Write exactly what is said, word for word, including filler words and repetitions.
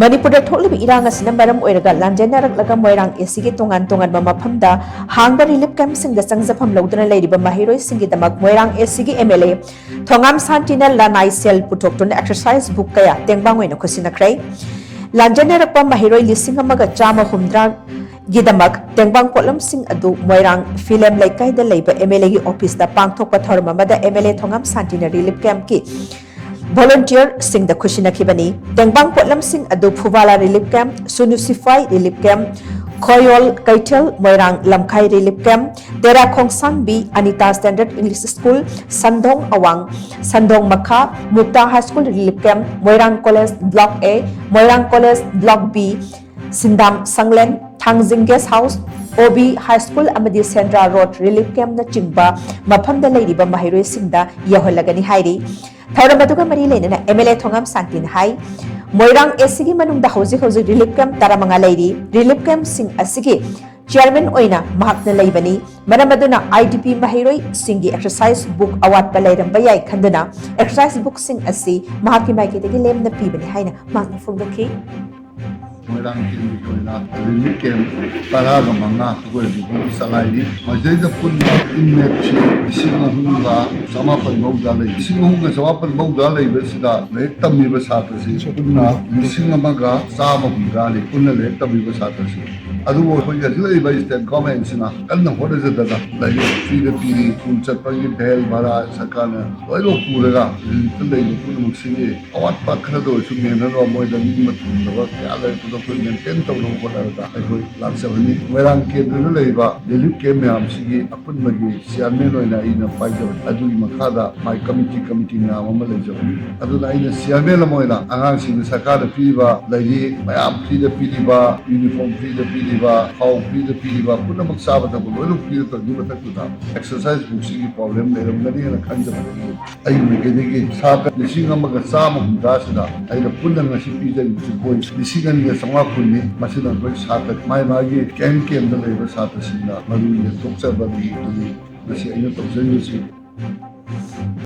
ꯃꯅꯤꯄꯨꯔꯗ ꯊꯣꯛꯂꯤꯕ ꯏꯔꯥꯡ ꯑꯁꯤꯅ ꯃꯔꯝ ꯑꯣꯏꯔꯒ ꯂꯥꯟꯖꯦꯟꯅꯔꯛꯂꯒ ꯃꯣꯏꯔꯥꯡ ꯑꯦꯁꯤꯒꯤ ꯇꯣꯉꯥꯟ ꯇꯣꯉꯥꯟꯕ ꯃꯐꯝꯗ ꯍꯥꯡꯕ ꯔꯤꯂꯤꯐ ꯀꯦꯝꯞꯁꯤꯡꯗ ꯆꯪꯖꯐꯝ ꯂꯧꯗꯨꯅ ꯂꯩꯔꯤꯕ ꯃꯍꯩꯔꯣꯏꯁꯤꯡꯒꯤꯗꯃꯛ ꯃꯣꯏꯔꯥꯡ ꯑꯦꯁꯤꯒꯤ ꯑꯦꯝ ꯑꯦꯜ ꯑꯦ ꯊꯣꯉꯥꯝ ꯁꯥꯟꯇꯤꯅ ꯂꯅꯥꯏ ꯁꯦꯜ ꯄꯨꯊꯣꯛꯇꯨꯅ ꯑꯦꯛꯁꯔꯁꯥꯏꯁ ꯕꯨꯛ ꯀꯌꯥ ꯇꯦꯡꯕꯥꯡ ꯑꯣꯏꯅ ꯈꯨꯠꯁꯤꯟꯅꯈ꯭ꯔꯦ꯫ ꯂꯥꯟꯖꯦꯟꯅꯔꯛꯄ ꯃꯍꯩꯔꯣꯏ ꯂꯤꯁꯤꯡ ꯑꯃꯒ ꯆꯥꯝꯃ ꯍꯨꯝꯗ꯭ꯔꯥꯒꯤꯗꯃꯛ ꯇꯦꯡꯕꯥꯡ ꯄꯣꯠꯂꯝꯁꯤꯡ ꯑꯗꯨ ꯃꯣꯏꯔꯥꯡ ꯐꯤꯂꯦꯝ ꯂꯩꯀꯥꯏꯗ ꯂꯩꯕ ꯑꯦꯝ ꯑꯦꯜ ꯑꯦꯒꯤ ꯑꯣꯐꯤꯁꯇ ꯄꯥꯡꯊꯣꯛꯄ ꯊꯧꯔꯝ ꯑꯃꯗ ꯑꯦꯝ ꯑꯦꯜ ꯑꯦ ꯊꯣꯉꯥꯝ ꯁꯥꯟꯇꯤꯅ ꯔꯤꯂꯤꯐ ꯀꯦꯝꯞꯀꯤ ꯚꯣꯂꯨꯟꯇꯤꯌꯔꯁꯤꯡꯗ ꯈꯨꯠꯁꯤꯟꯅꯈꯤꯕꯅꯤ꯫ ꯇꯦꯡꯕꯥꯡ ꯄꯣꯠꯂꯝꯁꯤꯡ ꯑꯗꯨ Phubala relief camp, Sunusiphai relief camp, Khoyol Keithel Moirang Lamkhai relief camp, Tera Khongsangbi Anita standard English school, Sendong ꯑꯋꯥꯡ, ꯁꯟꯗꯣꯡ ꯃꯈꯥ, Mukta high school relief camp, Moirang college block A, Moirang college block B, Sindam Sanglen, Thangjing guest house, O B high school ꯑꯃꯗꯤ ꯁꯦꯟꯗ꯭ꯔꯥ ꯔꯣꯗ ꯔꯤꯂꯤꯐ ꯀꯦꯝꯞꯅꯆꯤꯡꯕ ꯃꯐꯝꯗ ꯂꯩꯔꯤꯕ ꯃꯍꯩꯔꯣꯏꯁꯤꯡꯗ ꯌꯧꯍꯜꯂꯒꯅꯤ ꯍꯥꯏꯔꯤ꯫ ꯊꯧꯔꯝ ꯑꯗꯨꯒ ꯃꯔꯤ ꯂꯩꯅꯅ ꯑꯦꯝ ꯑꯦꯜ ꯑꯦ ꯊꯣꯉꯥꯝ ꯁꯥꯟꯇꯤꯅ ꯍꯥꯏ, ꯃꯣꯏꯔꯥꯡ ꯑꯦꯁꯤꯒꯤ ꯃꯅꯨꯡꯗ ꯍꯧꯖꯤꯛ ꯍꯧꯖꯤꯛ ꯔꯤꯂꯤꯐ ꯀꯦꯝꯞ ꯇꯔꯥꯃꯉꯥ ꯂꯩꯔꯤ꯫ ꯔꯤꯂꯤꯐ ꯀꯦꯝꯞꯁꯤꯡ ꯑꯁꯤꯒꯤ ꯆꯤꯌꯔꯃꯦꯟ ꯑꯣꯏꯅ ꯃꯍꯥꯛꯅ ꯂꯩꯕꯅꯤ꯫ ꯃꯔꯝ ꯑꯗꯨꯅ ꯑꯥꯏ ꯗꯤ ꯄꯤ ꯃꯍꯩꯔꯣꯏꯁꯤꯡꯒꯤ ꯑꯦꯛꯁꯔꯁꯥꯏꯁ ꯕꯨꯛ ꯑꯋꯥꯠꯄ ꯂꯩꯔꯝꯕ ꯌꯥꯏ ꯈꯟꯗꯨꯅ ꯑꯦꯛꯁꯔꯁꯥꯏꯁ ꯕꯨꯛꯁꯤꯡ ꯑꯁꯤ ꯃꯍꯥꯛꯀꯤ ꯃꯥꯏꯀꯩꯗꯒꯤ ꯂꯦꯝꯅ ꯄꯤꯕꯅꯤ ꯍꯥꯏꯅ ꯃꯍꯥꯛꯅ ꯐꯣꯡꯗꯣꯛꯈꯤ꯫ ꯃꯣꯏꯔꯥꯡ ꯀꯦꯟꯗ꯭ꯔꯒꯤ ꯑꯣꯏꯅ ꯔꯤꯂꯤꯐ ꯀꯦꯝꯞ ꯇꯔꯥꯒ ꯃꯉꯥ ꯑꯩꯈꯣꯏ ꯍꯧꯖꯤꯛ ꯐꯥꯎꯕ ꯆꯂꯥꯏꯔꯤ꯫ ꯃꯁꯤꯗꯩꯗ ꯄꯨꯟꯅ ꯏꯟꯃꯦꯠꯁꯤ ꯂꯤꯁꯤꯡ ꯑꯍꯨꯝꯒ ꯆꯃꯥꯄꯟ ꯃꯧꯗ꯭ꯔꯥ ꯂꯩ꯫ ꯂꯤꯁꯤꯡ ꯑꯍꯨꯝꯒ ꯆꯃꯥꯄꯟ ꯃꯧꯗ꯭ꯔꯥ ꯂꯩꯕꯁꯤꯗ ꯂꯥꯏꯔꯤꯛ ꯇꯝꯃꯤꯕ ꯁꯥꯇ꯭ꯔꯁꯤ ꯄꯨꯟꯅ ꯂꯤꯁꯤꯡ ꯑꯃꯒ ꯆꯥꯝꯃ ꯍꯨꯝꯗ꯭ꯔꯥꯅꯤ ꯄꯨꯟꯅ ꯂꯥꯏꯔꯤꯛ ꯇꯝꯃꯤꯕ ꯁꯥꯇ꯭ꯔꯁꯤ꯫ ꯑꯗꯨꯕꯨ ꯑꯩꯈꯣꯏ ꯍꯧꯖꯤꯛ ꯂꯩꯔꯤꯕ ꯁ꯭ꯇꯦꯠ ꯒꯣꯔꯃꯦꯟꯁꯤꯅ ꯀꯟꯅ ꯍꯣꯠꯅꯖꯗꯅ ꯂꯥꯏꯔꯤꯛ ꯐ꯭ꯔꯤꯗ ꯄꯤꯔꯤ, ꯁ꯭ꯀꯨꯜ ꯆꯠꯄꯒꯤ ꯚꯦꯜ ꯚꯔꯥ ꯁꯔꯀꯥꯔꯅ ꯂꯣꯏꯅꯃꯛ ꯄꯨꯔꯒ ꯔꯤꯂꯤꯐꯇ ꯂꯩꯕ ꯄꯨꯝꯅꯃꯛꯁꯤꯒꯤ ꯑꯋꯥꯠꯄ ꯈꯔꯗ ꯑꯣꯏꯔꯁꯨ ꯃꯦꯟꯅꯅꯕ ꯃꯣꯏꯗ ꯅꯤꯡꯕ ꯊꯨꯡꯗꯕ ꯀꯌꯥ ꯂꯩꯔꯛꯄꯗꯣ ꯑꯩꯈꯣꯏ ꯃꯦꯟꯇꯦꯟ ꯇꯧꯅꯕ ꯍꯣꯠꯅꯔꯒ ꯑꯩꯈꯣꯏ ꯂꯥꯛꯆꯕꯅꯤ꯫ ꯃꯣꯏꯔꯥꯡ ꯀꯦꯟꯗ꯭ꯔꯗ ꯂꯩꯔꯤꯕ ꯔꯤꯂꯤꯐ ꯀꯦꯝꯞ ꯃꯌꯥꯝꯁꯤꯒꯤ ꯑꯄꯨꯟꯕꯒꯤ ꯆꯤꯌꯥꯔꯃꯦꯟ ꯑꯣꯏꯅ ꯑꯩꯅ ꯄꯥꯏꯖꯕꯅꯤ꯫ ꯑꯗꯨꯒꯤ ꯃꯈꯥꯗ ꯃꯥꯏ ꯀꯃꯤꯇꯤ ꯀꯃꯤꯇꯤ ꯃꯌꯥꯝ ꯑꯃ ꯂꯩꯖꯕꯅꯤ꯫ ꯑꯗꯨꯅ ꯑꯩꯅ ꯆꯤꯌꯥꯔꯃꯦꯟ ꯑꯃ ꯑꯣꯏꯅ ꯑꯉꯥꯡꯁꯤꯡꯗ ꯁꯔꯀꯥꯔꯅ ꯄꯤꯔꯤꯕ ꯂꯥꯏꯔꯤꯛ ꯃꯌꯥꯝ ꯐ꯭ꯔꯤꯗ ꯄꯤꯔꯤꯕ, ꯌꯨꯅꯤꯐꯣꯔꯝ ꯐ꯭ꯔꯤꯗ ꯄꯤꯔꯤꯕ, ꯊꯥꯎ ꯐ꯭ꯔꯤꯗ ꯄꯤꯔꯤꯕ, ꯄꯨꯝꯅꯃꯛ ꯆꯥꯕ ꯊꯛꯄ ꯂꯣꯏꯅꯃꯛ ꯐ꯭ꯔꯤꯗ ꯇꯧꯔꯤꯉꯩ ꯃꯊꯛꯇꯨꯗ ꯑꯦꯛꯁꯔꯁꯥꯏꯁ ꯕꯨꯛꯁꯤꯒꯤ ꯄ꯭ꯔꯣꯕ꯭ꯂꯦꯝ ꯂꯩꯔꯝꯒꯅꯤꯅ ꯈꯟꯖꯕꯗꯒꯤ ꯑꯩꯒꯤ ꯃꯥꯏꯀꯩꯗꯒꯤ ꯁꯥꯇ꯭ꯔ ꯂꯤꯁꯤꯡ ꯑꯃꯒ ꯆꯥꯝꯃ ꯍꯨꯝꯗ꯭ꯔꯥꯁꯤꯗ ꯑꯩꯅ ꯄꯨꯟꯅ ꯉꯁꯤ ꯄꯤꯖꯔꯤꯕꯁꯤ ꯕꯣꯏ ꯂꯤꯁꯤꯡ ꯑꯅꯤꯒ ꯆꯥꯝꯃꯉꯥ ꯀꯨꯟꯅꯤ꯫ ꯃꯁꯤꯅ ꯑꯩꯈꯣꯏ ꯁꯥꯇ꯭ꯔ ꯃꯥꯏ ꯃꯥꯒꯤ ꯀꯦꯝꯞ ꯀꯦꯝꯞꯇ ꯂꯩꯕ ꯁꯥꯇ꯭ꯔꯁꯤꯡꯅ ꯃꯗꯨ ꯌꯦꯟꯊꯣꯛꯆꯕꯅꯤ꯫ ꯑꯗꯨꯗꯤ ꯉꯁꯤ ꯑꯩꯅ ꯇꯧꯖꯔꯤꯕꯁꯤ